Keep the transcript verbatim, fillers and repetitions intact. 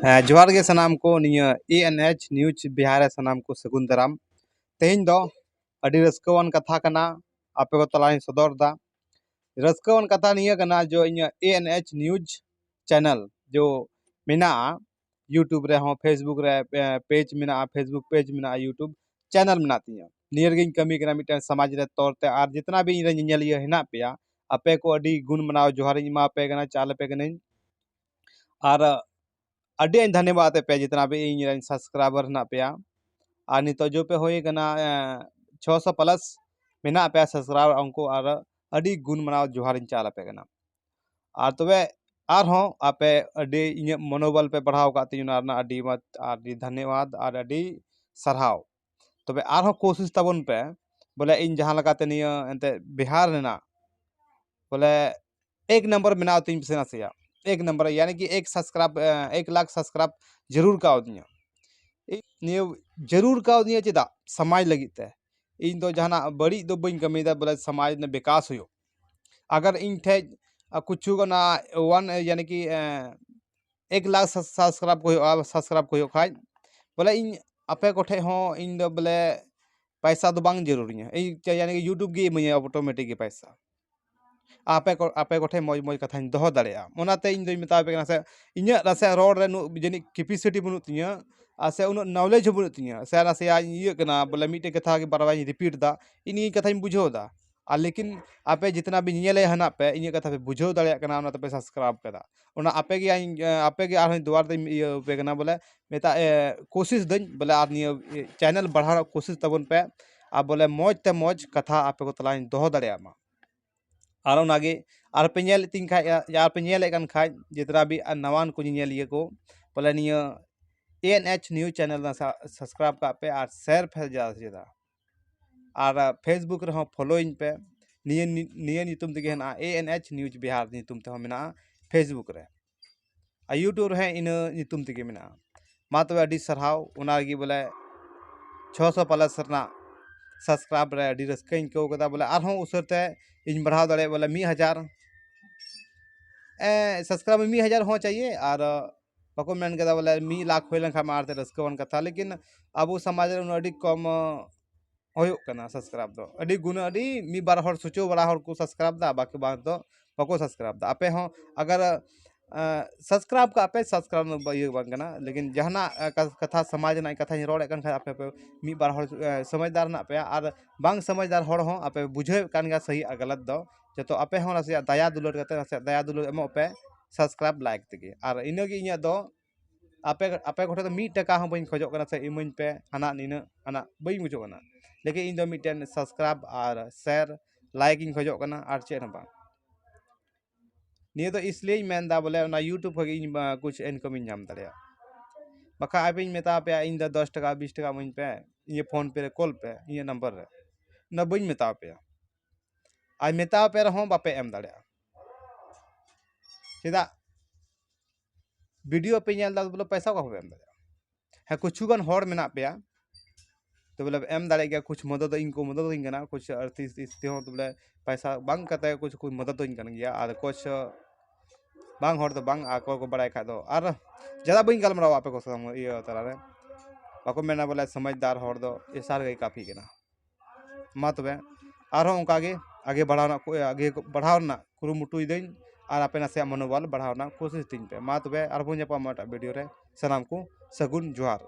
ᱦᱮᱸ, ᱡᱚᱦᱟᱨ ᱜᱮ ᱥᱟᱱᱟᱢ ᱠᱚ᱾ ᱱᱤᱭᱟᱹ ᱮ ᱮᱱ ᱮᱭᱤᱪ ᱱᱤᱭᱩᱡᱽ ᱵᱤᱦᱟᱨ ᱨᱮ ᱥᱟᱱᱟᱢ ᱠᱚ ᱥᱟᱹᱜᱩᱱ ᱫᱟᱨᱟᱢ᱾ ᱛᱮᱦᱮᱧ ᱫᱚ ᱟᱹᱰᱤ ᱨᱟᱹᱥᱠᱟᱹᱣᱟᱱ ᱠᱟᱛᱷᱟ ᱠᱟᱱᱟ, ᱟᱯᱮ ᱠᱚ ᱛᱟᱞᱟᱨᱤᱧ ᱥᱚᱫᱚᱨ ᱫᱟ᱾ ᱨᱟᱹᱥᱠᱟᱹᱣᱟᱱ ᱠᱟᱛᱷᱟ ᱱᱤᱭᱟᱹ ᱠᱟᱱᱟ ᱡᱮ ᱤᱧᱟᱹᱜ ᱮ ᱮᱱ ᱮᱭᱤᱪ ᱱᱤᱭᱩᱡᱽ ᱪᱮᱱᱮᱞ ᱡᱮ ᱢᱮᱱᱟᱜᱼᱟ, YouTube ᱨᱮᱦᱚᱸ, Facebook ᱨᱮ ᱯᱮᱡᱽ ᱢᱮᱱᱟᱜᱼᱟ, Facebook ᱯᱮᱡᱽ ᱢᱮᱱᱟᱜᱼᱟ, YouTube ᱪᱮᱱᱮᱞ ᱢᱮᱱᱟᱜ ᱛᱤᱧᱟᱹ᱾ ᱱᱤᱭᱟᱹ ᱨᱮᱜᱮᱧ ᱠᱟᱹᱢᱤ ᱠᱟᱱᱟ ᱢᱤᱫᱴᱮᱱ ᱥᱚᱢᱟᱡᱽ ᱨᱮ ᱛᱚᱨ ᱛᱮ᱾ ᱟᱨ ᱡᱤᱛᱱᱟ ᱵᱷᱤ ᱤᱧ ᱨᱮᱱ ᱧᱮᱧᱮᱞᱤᱭᱟᱹ ᱦᱮᱱᱟᱜ ᱯᱮᱭᱟ, ᱟᱯᱮ ᱠᱚ ᱟᱹᱰᱤ ᱜᱩᱱ ᱢᱟᱱᱟᱣ ᱡᱚᱦᱟᱨᱤᱧ ᱮᱢᱟ ᱯᱮ ᱠᱟᱱᱟ, ᱪᱟᱞ ᱟᱯᱮ ᱠᱟᱹᱱᱟᱹᱧ᱾ ᱟᱨ ᱟᱹᱰᱤ ᱟᱹᱰᱤ ᱫᱷᱚᱱᱭᱚᱵᱟᱫ ᱟᱯᱮ ᱡᱤᱛᱱᱟ ᱵᱷᱤ ᱤᱧ ᱨᱮᱱ ᱥᱟᱵᱥᱠᱨᱟᱭᱵᱟᱨ ᱦᱮᱱᱟᱜ ᱯᱮᱭᱟ᱾ ᱟᱨ ᱱᱤᱛᱚᱜ ᱡᱚ ᱯᱮ ᱦᱩᱭ ᱠᱟᱱᱟ, ᱮᱸ, ᱪᱷᱚᱥᱚ ᱯᱞᱟᱥ ᱢᱮᱱᱟᱜ ᱯᱮᱭᱟ ᱥᱟᱵᱥᱠᱨᱟᱭᱵᱟᱨ, ᱩᱱᱠᱩ ᱟᱨ ᱟᱹᱰᱤ ᱜᱩᱱ ᱢᱟᱱᱟᱣ ᱡᱚᱦᱟᱨᱤᱧ ᱪᱟᱞ ᱟᱯᱮ ᱠᱟᱱᱟ᱾ ᱟᱨ ᱛᱚᱵᱮ ᱟᱨᱦᱚᱸ ᱟᱯᱮ ᱟᱹᱰᱤ ᱤᱧᱟᱹᱜ ᱢᱚᱱᱳᱵᱚᱞ ᱯᱮ ᱵᱟᱲᱦᱟᱣ ᱟᱠᱟᱫ ᱛᱤᱧ, ᱚᱱᱟ ᱨᱮᱱᱟᱜ ᱟᱹᱰᱤ ᱢᱚᱡᱽ, ᱟᱹᱰᱤ ᱫᱷᱚᱱᱭᱚᱵᱟᱫ ᱟᱨ ᱟᱹᱰᱤ ᱥᱟᱨᱦᱟᱣ᱾ ᱛᱚᱵᱮ ᱟᱨᱦᱚᱸ ᱠᱳᱥᱤᱥ ᱛᱟᱵᱚᱱ ᱯᱮ, ᱵᱚᱞᱮ ᱤᱧ ᱡᱟᱦᱟᱸ ᱞᱮᱠᱟᱛᱮ ᱱᱤᱭᱟᱹ ᱮᱱᱛᱮ ᱵᱤᱦᱟᱨ ᱨᱮᱱᱟᱜ ᱵᱚᱞᱮ ᱮᱠ ᱱᱟᱢᱵᱟᱨ ᱵᱮᱱᱟᱣ ᱛᱤᱧ ᱯᱮ ᱥᱮ ᱱᱟᱥᱮᱭᱟᱜ᱾ ᱮᱠ ᱱᱟᱢᱵᱟᱨ, ᱭᱟᱱᱤ ᱠᱤ ᱮᱠ ᱥᱟᱵᱥᱠᱨᱟᱭᱤᱵ, ᱮ, ᱮᱠ ᱞᱟᱠᱷ ᱥᱟᱵᱥᱠᱨᱟᱭᱤᱵ ᱡᱟᱹᱨᱩᱲ ᱠᱟᱣᱫᱤᱧᱟ᱾ ᱤᱧ ᱱᱤᱭᱟᱹ ᱡᱟᱹᱨᱩᱲ ᱠᱟᱣᱫᱤᱧᱟ ᱪᱮᱫᱟᱜ? ᱥᱚᱢᱟᱡᱽ ᱞᱟᱹᱜᱤᱫ ᱛᱮ᱾ ᱤᱧ ᱫᱚ ᱡᱟᱦᱟᱱᱟᱜ ᱵᱟᱹᱲᱤᱡ ᱫᱚ ᱵᱟᱹᱧ ᱠᱟᱹᱢᱤᱭᱮᱫᱟ, ᱵᱚᱞᱮ ᱥᱚᱢᱟᱡᱽ ᱨᱮᱱᱟᱜ ᱵᱤᱠᱟᱥ ᱦᱩᱭᱩᱜ᱾ ᱟᱜᱟᱨ ᱤᱧ ᱴᱷᱮᱡ, ᱟ, ᱠᱩᱪᱷᱩ ᱚᱱᱟ ᱚᱣᱟᱱ, ᱭᱟᱱᱤ ᱠᱤ, ᱮ, ᱮᱠ ᱞᱟᱠᱷ ᱥᱟᱵ-, ᱥᱟᱵᱥᱠᱨᱟᱭᱤᱵ ᱠᱚ ᱦᱩᱭᱩᱜᱼᱟ, ᱥᱟᱵᱥᱠᱨᱟᱭᱤᱵ ᱠᱚ ᱦᱩᱭᱩᱜ ᱠᱷᱟᱡ, ᱵᱚᱞᱮ ᱤᱧ ᱟᱯᱮ ᱠᱚᱴᱷᱮᱡ ᱦᱚᱸ ᱤᱧ ᱫᱚ ᱵᱚᱞᱮ ᱯᱟᱭᱥᱟ ᱫᱚ ᱵᱟᱝ ᱡᱟᱹᱨᱩᱲᱤᱧᱟ᱾ ᱤᱧ ᱪᱟ-, ᱭᱟᱱᱤ ᱠᱤ YouTube ᱜᱮ ᱤᱢᱟᱹᱧᱟ automatic ᱜᱮ ᱯᱟᱭᱥᱟ᱾ ᱟᱯᱮ ᱠᱚ, ᱟᱯᱮ ᱠᱚᱴᱷᱮᱡ ᱢᱚᱡᱽ ᱢᱚᱡᱽ ᱠᱟᱛᱷᱟᱧ ᱫᱚᱦᱚ ᱫᱟᱲᱮᱭᱟᱜᱼᱟ᱾ ᱚᱱᱟᱛᱮ ᱤᱧ ᱫᱚᱧ ᱢᱮᱛᱟ ᱯᱮ ᱠᱟᱱᱟ ᱥᱮ, ᱤᱧᱟᱹᱜ ᱱᱟᱥᱮ ᱨᱚᱲ ᱨᱮ ᱱᱩ-, ᱡᱟᱹᱱᱤᱡ capacity ᱵᱟᱹᱱᱩᱜ ᱛᱤᱧᱟᱹ, ᱟᱨ ᱥᱮ ᱩᱱᱟᱹᱜ knowledge ᱦᱚᱸ ᱵᱟᱹᱱᱩᱜ ᱛᱤᱧᱟᱹ, ᱥᱮ ᱱᱟᱥᱮᱭᱟᱜ ᱤᱧ ᱤᱭᱟᱹᱜ ᱠᱟᱱᱟ, ᱵᱚᱞᱮ ᱢᱤᱫᱴᱮᱡ ᱠᱟᱛᱷᱟ ᱜᱮ ᱵᱟᱨ ᱵᱟᱨ ᱤᱧ repeat ᱫᱟ, ᱤᱧ ᱱᱤᱭᱟᱹ ᱠᱟᱛᱷᱟᱧ ᱵᱩᱡᱷᱟᱹᱣ ᱫᱟ᱾ ᱟᱨ ᱞᱮᱠᱤᱱ ᱟᱯᱮ ᱡᱤᱛᱱᱟ ᱵᱤᱱ ᱧᱮᱧᱮᱞᱮ ᱦᱮᱱᱟᱜ ᱯᱮ, ᱤᱧᱟᱹᱜ ᱠᱟᱛᱷᱟ ᱯᱮ ᱵᱩᱡᱷᱟᱹᱣ ᱫᱟᱲᱮᱭᱟᱜ ᱠᱟᱱᱟ, ᱚᱱᱟ ᱛᱮᱯᱮ ᱥᱟᱵᱥᱠᱨᱟᱭᱤᱵ ᱠᱟᱫᱟ᱾ ᱚᱱᱟ ᱟᱯᱮ ᱜᱮ ᱤᱧ, ᱟᱯᱮ ᱜᱮ ᱟᱨᱦᱚᱸ ᱫᱩᱣᱟᱨ ᱫᱚᱧ ᱤᱭᱟᱹ ᱟᱯᱮ ᱠᱟᱱᱟ, ᱵᱚᱞᱮ ᱢᱮᱛᱟ, ᱮ, ᱠᱳᱥᱤᱥ ᱫᱟᱹᱧ, ᱵᱚᱞᱮ ᱟᱨ ᱱᱤᱭᱟᱹ, ᱮ, ᱪᱮᱱᱮᱞ ᱵᱟᱲᱦᱟᱣ ᱨᱮᱱᱟᱜ ᱠᱳᱥᱤᱥ ᱛᱟᱵᱚᱱ ᱯᱮ᱾ ᱟᱨ ᱵᱚᱞᱮ ᱢᱚᱡᱽ ᱛᱮ ᱢᱚᱡᱽ ᱠᱟᱛᱷᱟ ᱟᱯᱮ ᱠᱚ ᱛᱟᱞᱟᱧ ᱫᱚᱦᱚ ᱫᱟᱲᱮᱭᱟᱜ ᱢᱟ᱾ ᱟᱨ ᱚᱱᱟᱜᱮ, ᱟᱨ ᱯᱮ ᱧᱮᱞᱮᱫ ᱛᱤᱧ ᱠᱷᱟᱡ, ᱟᱨ ᱯᱮ ᱧᱮᱞᱮᱫ ᱠᱟᱱ ᱠᱷᱟᱡ, ᱡᱮᱛᱱᱟ ᱵᱤ ᱟᱨ ᱱᱟᱣᱟᱱ ᱠᱚ ᱧᱮᱧᱮᱞᱤᱭᱟᱹ ᱠᱚ, ᱵᱚᱞᱮ ᱱᱤᱭᱟᱹ ᱮ ᱮᱱ ᱮᱭᱤᱪ ᱱᱤᱭᱩᱡᱽ ᱪᱮᱱᱮᱞ ᱨᱮ ᱥᱟ-, ᱥᱟᱵᱥᱠᱨᱟᱭᱤᱵ ᱠᱟᱜ ᱯᱮ ᱟᱨ ᱥᱮᱭᱟᱨ ᱯᱮ ᱡᱟᱫᱟ ᱥᱮ ᱡᱟᱫᱟ᱾ ᱟᱨ, ᱟ, Facebook ᱨᱮᱦᱚᱸ ᱯᱷᱚᱞᱳᱭᱤᱧ ᱯᱮ᱾ ᱱᱤᱭᱟᱹ ᱱᱤ-, ᱱᱤᱭᱟᱹ ᱧᱩᱛᱩᱢ ᱛᱮᱜᱮ ᱦᱮᱱᱟᱜᱼᱟ, ᱮ ᱮᱱ ᱮᱭᱤᱪ ᱱᱤᱭᱩᱡᱽ ᱵᱤᱦᱟᱨ ᱧᱩᱛᱩᱢ ᱛᱮᱦᱚᱸ ᱢᱮᱱᱟᱜᱼᱟ Facebook ᱨᱮ᱾ ᱟᱨ YouTube ᱨᱮᱦᱚᱸ ᱤᱱᱟᱹ ᱧᱩᱛᱩᱢ ᱛᱮᱜᱮ ᱢᱮᱱᱟᱜᱼᱟ᱾ ᱢᱟ ᱛᱚᱵᱮ ᱟᱹᱰᱤ ᱥᱟᱨᱦᱟᱣ, ᱚᱱᱟ ᱞᱟᱹᱜᱤᱫ ᱵᱚᱞᱮ ᱪᱷᱚᱥᱚ ᱯᱞᱟᱥ ᱨᱮᱱᱟᱜ ᱥᱟᱵᱥᱠᱨᱟᱭᱤᱵ ᱨᱮ ᱟᱹᱰᱤ ᱨᱟᱹᱥᱠᱟᱹᱧ ᱟᱹᱭᱠᱟᱹᱣ ᱠᱟᱫᱟ, ᱵᱚᱞᱮ ᱟᱨᱦᱚᱸ ᱩᱥᱟᱹᱨ ᱛᱮ ᱤᱧ ᱵᱟᱲᱦᱟᱣ ᱫᱟᱲᱮᱭᱟᱜ, ᱵᱚᱞᱮ ᱢᱤᱫ ᱦᱟᱡᱟᱨ, ᱮ, ᱥᱟᱵᱥᱠᱨᱟᱭᱤᱵ ᱢᱤᱫ ᱦᱟᱡᱟᱨ ᱦᱚᱸ ᱪᱟᱦᱤᱭᱮ, ᱟᱨ ᱵᱟᱠᱚ ᱢᱮᱱ ᱠᱮᱫᱟ ᱵᱚᱞᱮ ᱢᱤᱫ ᱞᱟᱠᱷ ᱦᱩᱭ ᱞᱮᱱᱠᱷᱟᱱ ᱢᱟ ᱟᱨ ᱛᱮ ᱨᱟᱹᱥᱠᱟᱹᱣᱟᱱ ᱠᱟᱛᱷᱟ, ᱞᱮᱠᱤᱱ ᱟᱵᱚ ᱥᱚᱢᱟᱡᱽ ᱨᱮ ᱩᱱᱟᱹᱜ ᱟᱹᱰᱤ ᱠᱚᱢ ᱦᱩᱭᱩᱜ ᱠᱟᱱᱟ ᱥᱟᱵᱥᱠᱨᱟᱭᱤᱵ ᱫᱚ᱾ ᱟᱹᱰᱤ ᱜᱩᱱᱟᱹ ᱟᱹᱰᱤ ᱢᱤᱫ ᱵᱟᱨ ᱦᱚᱲ ᱥᱚᱪᱚ ᱵᱟᱲᱟ ᱦᱚᱲ ᱠᱚ ᱥᱟᱵᱥᱠᱨᱟᱭᱤᱵ ᱫᱟ, ᱵᱟᱠᱤ ᱵᱟᱝ ᱫᱚ ᱵᱟᱠᱚ ᱥᱟᱵᱥᱠᱨᱟᱭᱤᱵ ᱫᱟ᱾ ᱟᱯᱮ ᱦᱚᱸ ᱟᱜᱟᱨ ᱥᱟᱵᱥᱠᱨᱟᱭᱤᱵ ᱠᱟᱜ ᱯᱮ, ᱥᱟᱵᱥᱠᱨᱟᱭᱤᱵ ᱨᱮᱱᱟᱜ ᱤᱭᱟᱹ ᱵᱟᱝ ᱠᱟᱱᱟ, ᱞᱮᱠᱤᱱ ᱡᱟᱦᱟᱱᱟᱜ ᱠᱟᱛᱷᱟ ᱥᱚᱢᱟᱡᱽ ᱨᱮᱱᱟᱜ ᱠᱟᱛᱷᱟᱧ ᱨᱚᱲᱮᱫ ᱠᱟᱱ ᱠᱷᱟᱱ ᱟᱯᱮ ᱯᱮ ᱢᱤᱫ ᱵᱟᱨ ᱦᱚᱲ ᱥᱚᱢᱟᱡᱽᱫᱟᱨ ᱨᱮᱱᱟᱜ ᱯᱮᱭᱟ, ᱟᱨ ᱵᱟᱝ ᱥᱚᱢᱟᱡᱽᱫᱟᱨ ᱦᱚᱲ ᱦᱚᱸ ᱟᱯᱮ ᱵᱩᱡᱷᱟᱹᱣᱮᱫ ᱠᱟᱱ ᱜᱮᱭᱟ ᱥᱟᱹᱦᱤ ᱟᱨ ᱜᱟᱞᱟᱛ ᱫᱚ᱾ ᱡᱚᱛᱚ ᱟᱯᱮ ᱦᱚᱸ ᱱᱟᱥᱮᱭᱟᱜ ᱫᱟᱭᱟ ᱫᱩᱞᱟᱹᱲ ᱠᱟᱛᱮ ᱱᱟᱥᱮᱭᱟᱜ ᱫᱟᱭᱟ ᱫᱩᱞᱟᱹᱲ ᱮᱢᱚᱜ ᱯᱮ ᱥᱟᱵᱥᱠᱨᱟᱭᱤᱵ ᱞᱟᱭᱤᱠ ᱛᱮᱜᱮ᱾ ᱟᱨ ᱤᱱᱟᱹᱜᱮ ᱤᱧᱟᱹᱜ ᱫᱚ᱾ ᱟᱯᱮ ᱟᱯᱮ ᱠᱚᱴᱷᱮᱱ ᱫᱚ ᱢᱤᱫ ᱴᱟᱠᱟ ᱦᱚᱸ ᱵᱟᱹᱧ ᱠᱷᱚᱡᱚᱜ ᱠᱟᱱᱟ ᱥᱮ ᱤᱢᱟᱹᱧ ᱯᱮ ᱦᱟᱱᱟ ᱱᱤᱱᱟᱹᱜ ᱦᱟᱱᱟ, ᱵᱟᱹᱧ ᱵᱩᱡᱷᱟᱹᱣ ᱠᱟᱱᱟ᱾ ᱞᱮᱠᱤᱱ ᱤᱧ ᱫᱚ ᱢᱤᱫᱴᱮᱱ ᱥᱟᱵᱥᱠᱨᱟᱭᱤᱵ ᱟᱨ ᱥᱮᱭᱟᱨ ᱞᱟᱭᱤᱠ ᱤᱧ ᱠᱷᱚᱡᱚᱜ ᱠᱟᱱᱟ, ᱟᱨ ᱪᱮᱫ ᱦᱚᱸ ᱵᱟᱝ᱾ ᱱᱤᱭᱟᱹ ᱫᱚ ᱤᱥᱞᱤᱭᱮᱧ ᱢᱮᱱᱫᱟ ᱵᱚᱞᱮ ᱚᱱᱟ ᱭᱩᱴᱩᱵᱽ ᱠᱷᱚᱡ ᱤᱧ ᱠᱩᱪ ᱤᱱᱠᱟᱢ ᱤᱧ ᱧᱟᱢ ᱫᱟᱲᱮᱭᱟᱜᱼᱟ᱾ ᱵᱟᱠᱷᱟᱡ ᱟᱯᱮᱧ ᱢᱮᱛᱟ ᱯᱮᱭᱟ ᱤᱧ ᱫᱚ ᱫᱚᱥ ᱴᱟᱠᱟ ᱵᱤᱥ ᱴᱟᱠᱟ ᱤᱢᱟᱹᱧ ᱯᱮ, ᱤᱧᱟᱹ ᱯᱷᱳᱱ ᱯᱮ ᱨᱮ ᱠᱚᱞ ᱯᱮ ᱤᱧᱟᱹᱜ ᱱᱟᱢᱵᱟᱨ ᱨᱮ, ᱚᱱᱟ ᱵᱟᱹᱧ ᱢᱮᱛᱟ ᱯᱮᱭᱟ᱾ ᱟᱨ ᱢᱮᱛᱟ ᱯᱮ ᱨᱮᱦᱚᱸ ᱵᱟᱯᱮ ᱮᱢ ᱫᱟᱲᱮᱭᱟᱜᱼᱟ᱾ ᱪᱮᱫᱟᱜ? ᱵᱷᱤᱰᱤᱭᱳ ᱯᱮ ᱧᱮᱞ ᱮᱫᱟ ᱵᱚᱞᱮ ᱯᱚᱭᱥᱟ ᱚᱠᱟ ᱠᱷᱚᱱ ᱯᱮ ᱮᱢ ᱫᱟᱲᱮᱭᱟᱜᱼᱟ? ᱦᱮᱸ, ᱠᱤᱪᱷᱩ ᱜᱟᱱ ᱦᱚᱲ ᱢᱮᱱᱟᱜ ᱯᱮᱭᱟ ᱛᱚ ᱵᱚᱞᱮ ᱮᱢ ᱫᱟᱲᱮᱭᱟᱜ ᱜᱮᱭᱟ, ᱠᱩᱪᱷ ᱢᱚᱫᱚᱫ ᱤᱧ ᱠᱚ ᱢᱚᱫᱚᱫ ᱤᱧ ᱠᱟᱱᱟ, ᱠᱩᱪᱷ ᱟᱨᱛᱷᱤᱠ ᱥᱛᱷᱤᱛᱤ ᱦᱚᱸ ᱛᱚ ᱵᱚᱞᱮ ᱯᱚᱭᱥᱟ ᱵᱟᱝ ᱠᱟᱛᱮ ᱠᱩᱪᱷ ᱠᱚ ᱢᱚᱫᱚᱫ ᱤᱧ ᱠᱟᱱ ᱜᱮᱭᱟ᱾ ᱟᱨ ᱠᱩᱪᱷ ᱵᱟᱝ ᱦᱚᱲ ᱫᱚ ᱵᱟᱝ, ᱟᱠᱚ ᱠᱚ ᱵᱟᱲᱟᱭ ᱠᱷᱟᱡ ᱫᱚ᱾ ᱟᱨ ᱡᱟᱫᱟ ᱵᱟᱹᱧ ᱜᱟᱞᱢᱟᱨᱟᱣᱟ ᱟᱯᱮ ᱠᱚ ᱥᱟᱶ ᱤᱭᱟᱹ ᱛᱟᱞᱟᱨᱮ, ᱵᱟᱠᱚ ᱢᱮᱱᱟ ᱵᱚᱞᱮ ᱥᱚᱢᱟᱡᱽᱫᱟᱨ ᱦᱚᱲ ᱫᱚ ᱮᱥᱟᱨ ᱜᱮ ᱠᱟᱯᱷᱤ ᱠᱟᱱᱟ᱾ ᱢᱟ ᱛᱚᱵᱮ ᱟᱨᱦᱚᱸ ᱚᱱᱠᱟ ᱜᱮ ᱟᱜᱮ ᱵᱟᱲᱦᱟᱣ ᱨᱮᱱᱟᱜ ᱠᱚ ᱟᱜᱮ ᱵᱟᱲᱦᱟᱣ ᱨᱮᱱᱟᱜ ᱠᱩᱨᱩᱢᱩᱴᱩᱭᱮᱫᱟᱹᱧ, ᱟᱨ ᱟᱯᱮ ᱱᱟᱥᱮᱭᱟᱜ ᱢᱚᱱᱳᱵᱚᱞ ᱵᱟᱲᱦᱟᱣ ᱨᱮᱱᱟᱜ ᱠᱳᱥᱤᱥ ᱛᱤᱧ ᱯᱮ᱾ ᱢᱟ ᱛᱚᱵᱮ ᱟᱨᱦᱚᱸ ᱵᱚᱱ ᱧᱟᱯᱟᱢᱟ ᱮᱴᱟᱜ ᱵᱷᱤᱰᱤᱭᱳ ᱨᱮ᱾ ᱥᱟᱱᱟᱢ ᱠᱚ ᱥᱟᱹᱜᱩᱱ ᱡᱚᱦᱟᱨ᱾